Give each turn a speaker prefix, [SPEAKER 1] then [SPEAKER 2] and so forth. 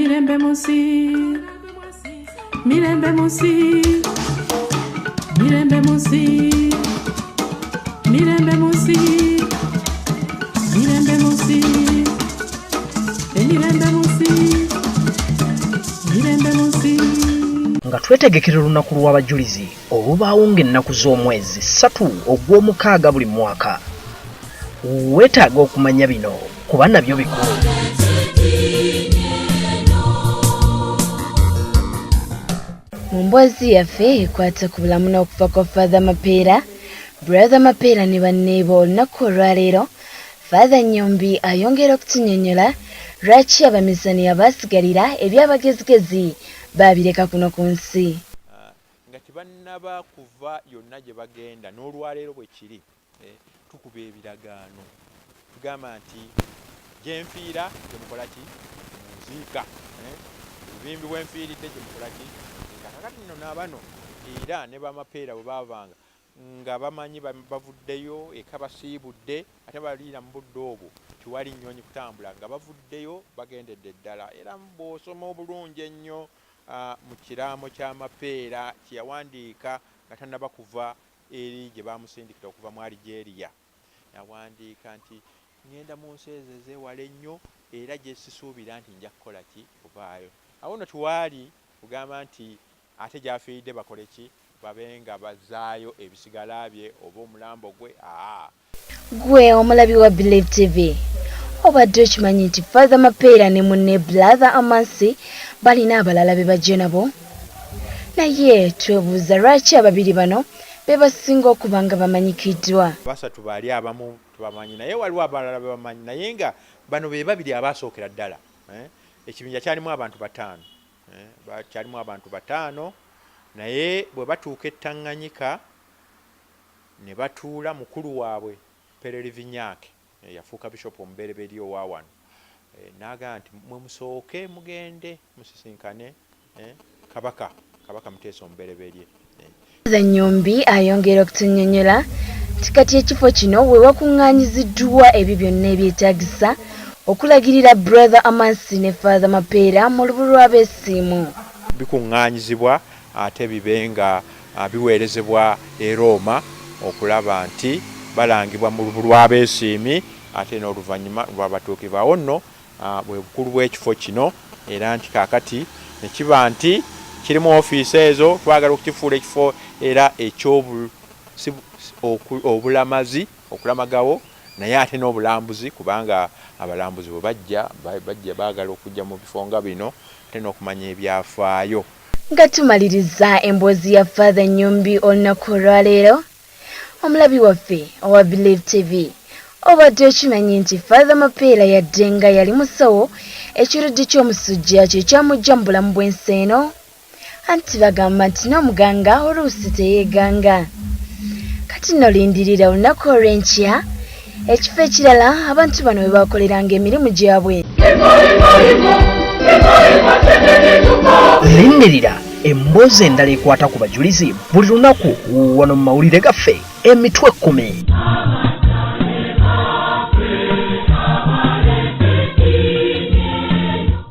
[SPEAKER 1] Mirembe mu nsi, mirembe mu nsi, mirembe mu nsi, mirembe mu nsi, mirembe mu nsi, emirembe mu nsi, mirembe mu nsi.
[SPEAKER 2] Nga twetegekera olunaku lw'abajulizi olubaawo ng'ennaku z'omwezi 3 ogw'omukaaga buli mwaka, weetaaga okumanya bino kuba nabyo bikulu.
[SPEAKER 3] Mu mboozi yaffe ekwata ku bulamu n'okufa kwa Father Mapeera, Brother Mapeera ne banneebo olunaku olwaleero, Father Nyombi ayongera okutunnyonnyola lwaki abamisani abaasigalira eby'abagezigezi baabireka kuno ku nsi.
[SPEAKER 4] Nga tebannaba kuva yonna gye bagenda, n'olwaleero bwe kiri, tukuba ebiragaano. Tugamba nti gye nfiira gye mukola ki? Munziika. Obubimbi bwe nfiiridde gye mukola ki? Kaakati nno n'abano era ne bamapeera bwe baavanga nga bamanyi bavuddeyo eka basiibudde, ate baliira mu budde obwo tewali nnyonyi kutambula, nga bavuddeyo bagendedde ddala. Era bw'osoma obulungi ennyo mu kiraamo kya Mapeera kye yawandiika nga tannaba kuva eri gye baamusindikira okuva mu Algeria, yawandiika nti, Ŋŋenda mu nsi ezo ez'ewala ennyo era gye sisuubira nti nja kukola ki? Kuvaayo. Awo nno tewaali kugamba nti ate gy'afiiridde bakole ki? Babe nga bazzaayo ebisigala bye oba omulambo gwe? Aa.
[SPEAKER 3] Ggwe omulabi wa Believe TV, obadde okimanyi nti Father Mapeera ne munne Brother Amansi balina abalala be bajja nabo? Naye twebuuza lwaki ababiri bano be basinga okuba nga bamanyikiddwa?
[SPEAKER 4] Basatu baali abamu tebamanyi naye waliwo abalala be bamanyi naye nga bano be babiri abaasookera ddala. Ekibinja kyalimu abantu bataano. Kyalimu abantu bataano naye bwe batuuka e Tanganyika ne batuula, mukulu waabwe Pere Livinyac eyafuuka bishopu omubereberye owa wano n'agamba nti mwe musooke mugende musisinkane Kabaka, Kabaka Muteesa omubereberye.
[SPEAKER 3] Father Nyombi ayongera okutunnyonnyola nti kati ekifo kino we wakuŋŋaanyiziddwa ebyo byonna ebyetaagisa okulagirira Brother Amansi ne Father Mapeera mu lubu lw'abeesiimu.
[SPEAKER 4] Bikuŋŋaanyizibwa ate bibe nga biweerezebwa e Rooma okulaba nti balangibwa mu lubu lw'abeesiimi ate n'oluvannyuma lw'abatuukirivu. Awo nno bwe bukulu bw'ekifo kino era nti kaakati ne kiba nti kirimu ofiisi ezo, twagala okukifuula ekifo era eky'obulamazi, okulamagawo naye ate n'obulambuzi kubanga abalambuzi bwe bajja, bajja baagala okujja mu bifo nga bino ate n'okumanya ebyafaayo.
[SPEAKER 3] Nga tumaliriza emboozi ya Father Nyombi olunaku olwaleero, omulabi waffe owa Believe TV, obadde okimanyi nti Father Mapeera yadde nga yali musawo, ekirwadde ky'omusujja kye kyamuggya mu bulamu bw'ensi eno? Anti bagamba nti n'omuganga oluusi teyeeganga. Kati nno lindirira olunaku olw'enkya ekifo ekirala abantu bano we bakoleranga emirimu gyabwe.
[SPEAKER 2] Lindirira emboozi endala ekwata ku bajulizi buli lunaku wano mu mawulire gaffe emitwe 10.